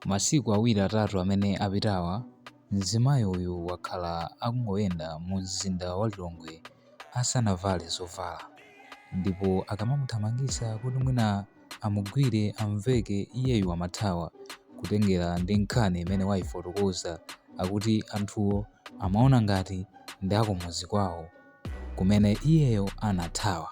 Masiku 2 atatu amene apitawa, mzimayi uyu wakhala akungoyenda mu mzinda wa Lilongwe asanavale zovala, ndipo akamamuthamangitsa kuti mwina amugwire amveke, iyeyu amathawa. Kutengera ndi nkhani imene wayifotokoza, akuti anthuwo amaona ngati ndi akumudzi kwawo kumene iyeyo anathawa.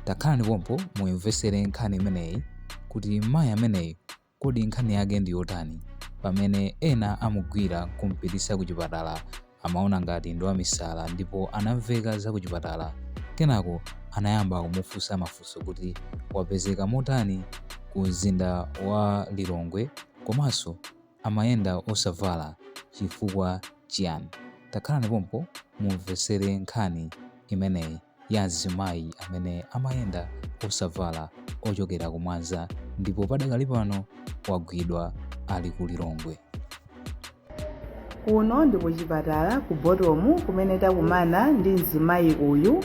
Takhalani pompo muyimvesere nkhani imeneyi kuti mayi ameneyi kodi nkhani yake ndi yotani. Pamene ena amugwira kumpititsa ku chipatala, amaona ngati ndi wamisala, ndipo anamveka za ku chipatala. Kenako anayamba kumufunsa mafunso kuti wapezeka motani ku mzinda wa Lilongwe, komanso amayenda osavala chifukwa chiyani. Takhalani pompo mumvesere nkhani imeneyi ya mzimayi amene amayenda osavala ochokera ku Mwanza, ndipo padakali pano wagwidwa ali ku Lilongwe. Kuno ndi kuchipatala ku Bottom kumene takumana ndi mzimayi uyu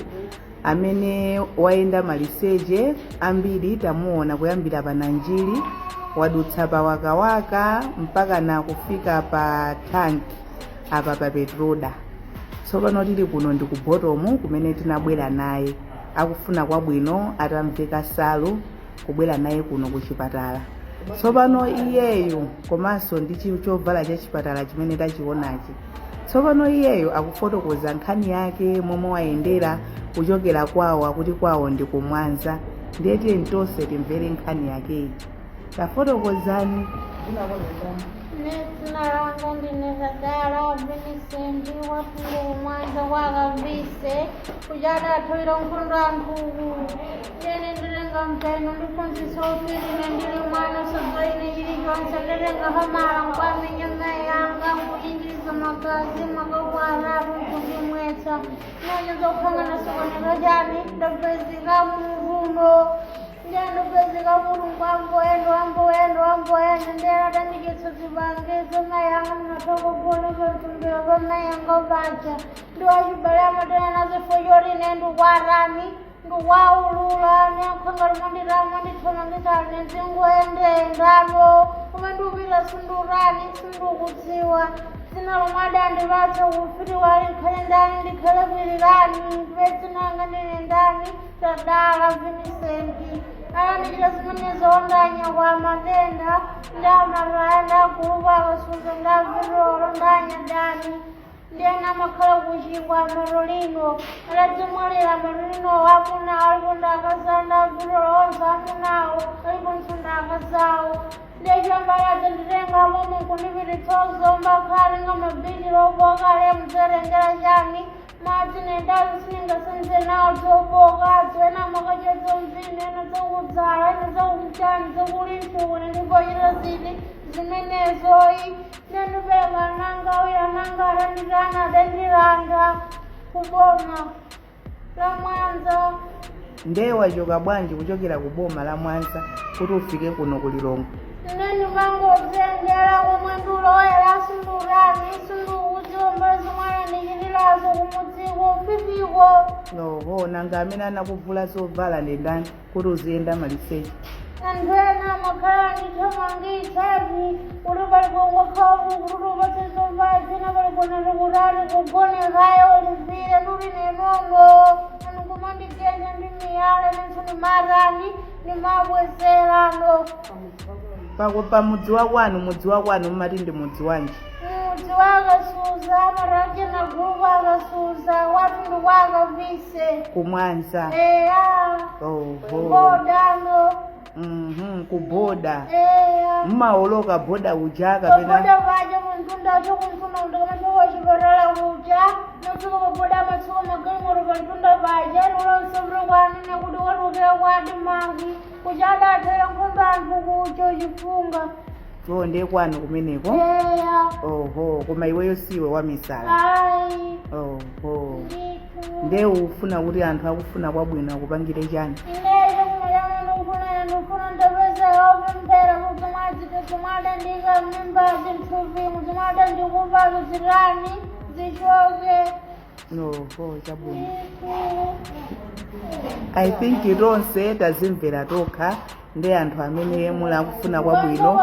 amene wayenda maliseche ambiri. Tamuona kuyambira pa Nanjiri, wadutsa pa Wakawaka mpaka na kufika pa tanki apa pa Petroda. Tsopano tili kuno ndi ku Bottom kumene tinabwera naye akufuna kwabwino atamveka salu kubwera naye kuno ku chipatala. Tsopano iyeyu komanso ndi chovala cha chipatala chimene tachionachi. Tsopano iyeyu akufotokoza nkhani yake momwe wayendera kuchokera kwawo, akuti kwawo ndi kumwanza. Ndiye tiye tonse timvere nkhani yakeyi. Tafotokozani. Ine dzina langa ndine Tadala Vincent, wafungo kumwanza kwa Kavise, kuchadathawira nkhondo anthuku. Ine nditenga mpeno ndiphunzitsa ufiti. Ine ndili mwana sodzo ine chilichonse. Ndatenga hamala nkwamenya mayi anga, nkuchinjiriza magazi makapu 3 nkuzimwetsa. Nonyo zokhanga nasokoneza chani, ndapezeka muvuno. Ndiye ndapezeka mulungu amboyenda, amboyenda, amboyenda. Ndiye atandichitsa zipangizo mayi anga, ndimatha kugona pamtumbira pa mayi anga paja. Ndi wachibale amatena nazo choti ine ndikwarani, ndikwaulula nekhanga limanditama ndithamangitsa nezingoyendeyendano. Koma ndikupita sindurani, sindikudziwa. Dzina lomwe adandipatsa kufiti wali ndikhale ndani, ndikhale kwirirani. Ndipe dzina langa ndine ndani? Tadala Vincent. Alandichita zimenezo ndanya kwa matenda ndamataya ndagulupa akasuza ndavitolo ndanyadani. Ndiyena amakhala kuchingwa amatolino adadzimwalira. Amatolino amuna alipo ndakazawo, ndavitolo onse amunawo aliponso ndakazawo. Ndiye chambala adzanditenga momwe nkundipititsa uzomba khale nga mabiki lobokale mdzerengera chani madzi nendazo siningasenze nawo zobokazo. Ena makadya zomvina, ena zokudzala, ena zakuchani zakulimfuku. Ndimbochita ziti zimenezoyi? Nendipereka nanga wira nanga atanditana adandilanda kuboma la Mwanza. Nde wachoka bwanji kuchokera ku boma la Mwanza kuti ufike kuno ku Lilongwe? Ine ndimangozengera komwe ndulowera sindurani, sindikudziwa mbali zomwe anandichitirazo kumudziko ufitiko. Oho, nanga amene anakuvula zovala ndi ndani kuti uziyenda maliseche? Anthu ena amakhala andithamangitsati kuti pali kongokhala kuti upatse zovala zina, pali kona tikutali kugonekayo ulipire nduli nenono. Anu kumandigenda ndi miyala, nenso ndimatani, ndimabwezerano. Pako pa mudzi wa kwanu, mudzi wa kwanu mumati ndi mudzi wanji? Mudzi wakasuza, amarajena gulupu akasuza, wathu ndi kwakavise. Kumwanza? Eya. Oho. Bodano. Ku boda? Eya. Mmawoloka boda uja kapena? Paboda paja kuntunda cho kuntunda ndikamathoka chipatala kuja, notsuka paboda, amatsuka magalimoto pantunda paja. Ulonsomro kwanene kuti watokera kwadi mangi kuja adathera nkhondo anthu kucho chifunga. O, ndiye kwanu kumeneko? Eya. Oho, koma iweyo siwe wamisala? Ayi. Oho. Ndithu. Ndiye ufuna kuti anthu akufuna kwabwino akupangire chani? Ineyo kumuyana ndikufuna, ndikufuna ndapeza opemphera kuti mwazito zomwe adandika m'mimbazi, mthupimu, zomwe adandikupazo zitani, zichoke. Oho, chabwino. Ndithu. I think tonse tazimvera tokha. Ndi anthu amene muli akufuna kwabwino.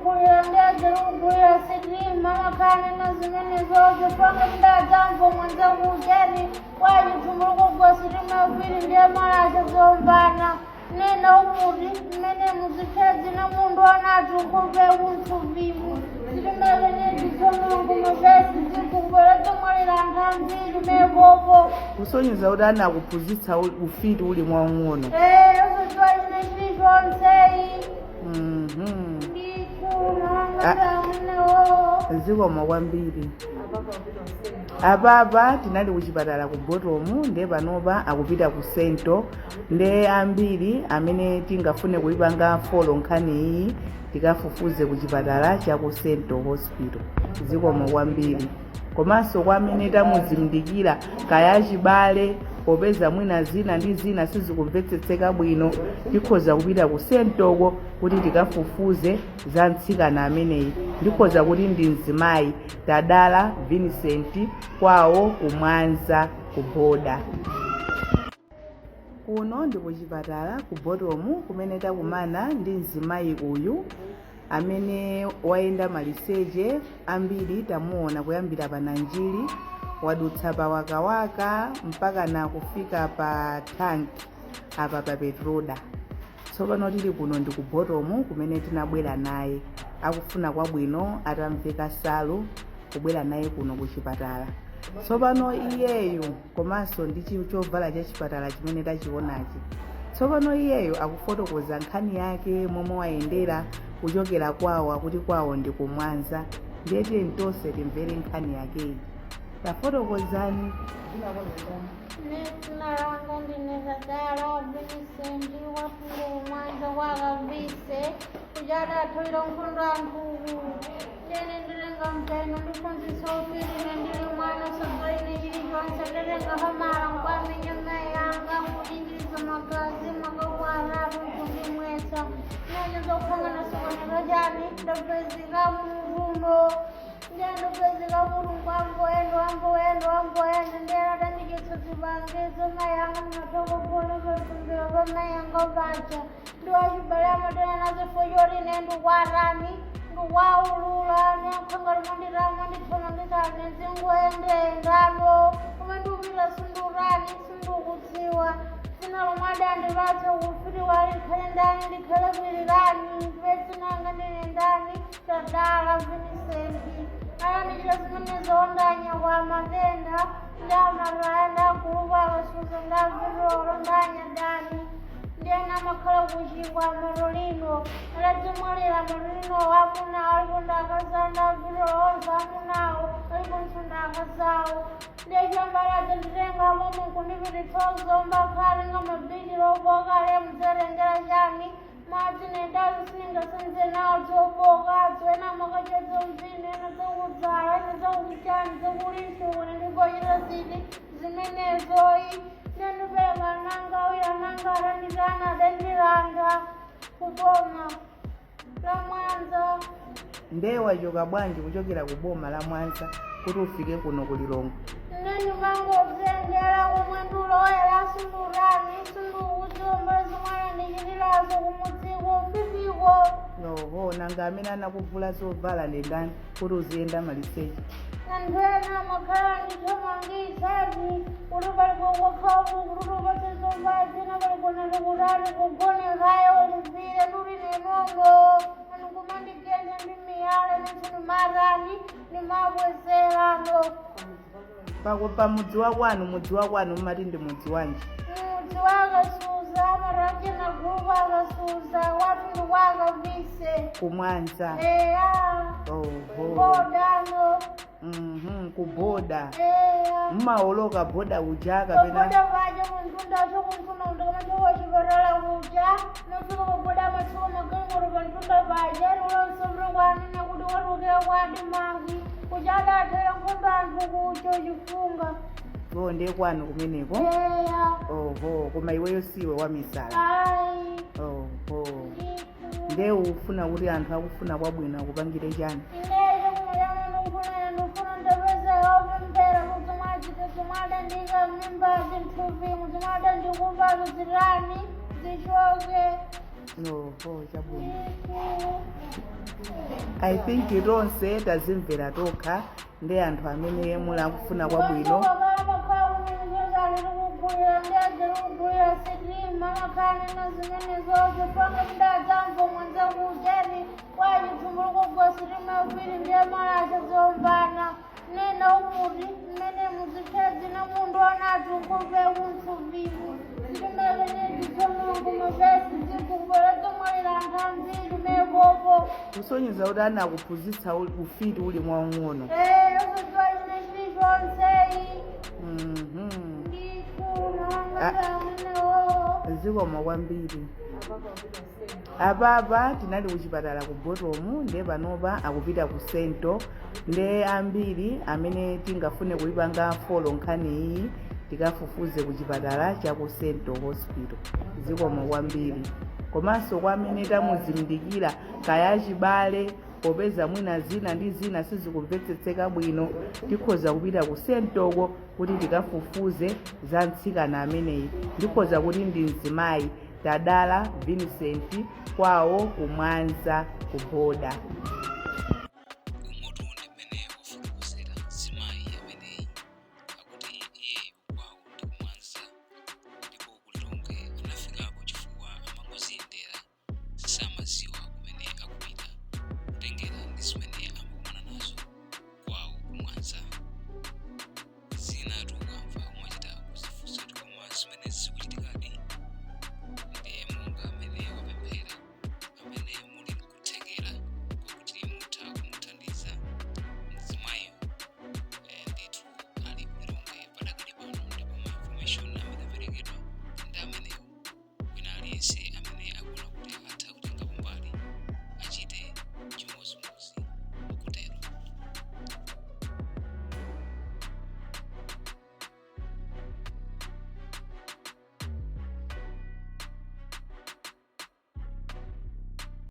Tikugulira ndege, tikugulira sitima, amakhala zimenezozo. Panga mdadzamva mwenza kujeri wajitumbulukugwa sitima ufiti ndiye malasha zombana nena umuti mmene muzithedzi na mundu anati ukhupe kunthuvimu sitimakeneditsomulungu mavesi zikubwera zomwalira anthu ambiri mepopo. Kusonyeza kuti anakuphunzitsa ufiti uli mwang'ono. Eh, uzodziwa chine chilichonseyi. Ndithu nangatamunewo. Zikomo kwambiri. Apapa tinali kuchipatala ku Botomu, nde panopa akupita ku Sento. Nde ambiri amene tingafune kuipanga follow nkhani iyi, tikafufuze ku chipatala cha ku Sento Hospital. Zikomo kwambiri. Komanso kwa amene tamuzindikira, kaya chibale, popeza mwina zina ndi zina sizikumvetsetseka bwino, tikhoza kupita ku Sentoko kuti tikafufuze za mtsikana ameneyi. Ndikhoza kuti ndi mzimayi Tadala Vincent, kwawo kumwanza ku boda. Kuno ndi kuchipatala ku Botomu kumene takumana ndi mzimayi uyu amene wayenda maliseche ambiri. Tamuona kuyambira pa Nanjiri, wadutsa pa Wakawaka mpaka na kufika pa tanki apa pa Petroda. Tsopano tili kuno ndi ku Botomu kumene tinabwera naye akufuna kwabwino atamveka salu, kubwera naye kuno ku chipatala. Tsopano iyeyu komanso ndi chovala cha chipatala chimene tachionachi. Tsopano iyeyu akufotokoza nkhani yake momwe wayendera kuchokera kwawo, akuti kwawo ndi kumwanza. Ndiye tiye tonse timvere nkhani yakeyi. Tafotokozani. Dzina langa ndine Tadala Vincent, wafungo kumwanza kwakavise kuchata athawira nkhondo anthuku. Ndene ndilenga mpeno, ndiphunzitsa ufiti ine ndili mwana, sogoine chilichonse. Ndatenga hamala nkwamenya mayi anga kudindiriza magazi makakwaratu nkundimwetsa nene zokhangana sokoneka chani. Ndapezeka mutuno, ndiyandopezeka kuti nkwamboyenda, wamboyenda, wamboyenda. Ndiyanatandichitsa zipangizo mayi anga, ndimathokopona pampembero pa mayi anga paja. Ndiwachibale amatena nazo fochoti ine ndikwarani, ndikwaulula niyankhanga limondirama ndithamangitsane zingoyendeyendano koma ndikupita sindurani, sindikudziwa dzina lomwe adandipatsa kufiti wali ndikhale ndani, ndikhale Kwirirani ndipe dzina langa ndine ndani, Tadala Vincent. Alandichita zimenezo ndanya kwa matenda ndamaraya ndagulupa akasuza ndavitolo ndanyadani ndiyena amakhala kuchingwa amatolino aladzimwalira amatolino amunawo alipo ndakazawo ndavitolo onse amunawo aliponso ndakazawo. Ndiyechambalaza nditenga momwe kundipititsa zomba khale nga mabidi lobokale mdzerengera chani madzi nendazo siningasenze nawo zobokazo. Ena makacha zomvino, ena zokudzala, ena zokuchani zokulishuku. Ndingochita ziti zimenezoyi nendipereka nanga awira nanga atanditana adandilanda kuboma la Mwanza. Nde wachoka bwanji kuchokera ku boma la Mwanza kuti ufike kuno ku Lilongwe? Neni mangozengera kumwe ndulowera sindurani, sindikudzomba zimwana ndichitirazo kumudziko fifiko. Oho, nanga amene anakuvula zovala ndi ndani kuti uziyenda maliseche? Anthu ena amakhala ndithamangitsadi kuti palipo kwakhawu kuti upatse zovala zina palikona ndikutali kugonekayo ulipire nduli nenondo anikumandigeza ndi miyala nenso ndimatani ndimabwezerano. Pako pa mudzi wa kwanu, mudzi wa kwanu mumati ndi mudzi wanji? Mudzi wakasuza, amarajena gulupu akasuza, kwathu ndi kwakavise. Kumwanza? Eya. Oho. Bodano. Ku boda? Eya. Mmawoloka boda uja kapena? Paboda paja kuntunda cho kuntunda ndikamachoka chipatala kuja nafika paboda amatsuka magalimoto pantunda paja ulonsomre kwanene kuti watukira kwadimangi kuja adathera nkhondo anthu kucho chifunga. O, ndiye kwanu kumeneko? Eya. Oho, koma iweyo siwe wamisala? Ayi. Oho, ndiye ufuna kuti anthu akufuna kwabwino akupangire chani? Ineyo kumuyana ndikufuna, ndikufuna ndapeza opembera kuti mwachite zimwe mimbazi mthupi zimwe ndikuvazo zirani zichoke. Oho, chabwino. I think tonse tazimvera tokha. Ndi anthu amene muli akufuna kwabwino. Kugulira ndege, kugulira sitima, makhanena zimene zozo pange mndadzamva mwenza kujeni kwachithumbu likugwa sitima upiri ndiye malasha zombana nena umuti mmene muzithedzi na mundu anati ukhupe kunthupiku ndimakeneditsomulungu mavesi dzikubwera anthu ambiri mekopo. Kusonyeza kuti anakuphunzitsa ufiti uli mwaung'ono. Ukudziwa ine chilichonseyi. Ndithu. Zikomo kwambiri. Apapa tinali kuchipatala ku Bottom, ndiye panopa akupita ku Sento. Ndiye ambiri amene tingafune kuipanga follow nkhani iyi, tikafufuze ku chipatala cha ku Sento Hospital. Zikomo kwambiri. Komanso kwa amene tamuzindikira, kaya chibale, popeza mwina zina ndi zina sizikumvetsetseka bwino, tikhoza kupita ku Sentoko kuti tikafufuze za mtsikana ameneyi. Ndikhoza kuti ndi mzimayi Tadala Vincent, kwawo kumwanza ku boda.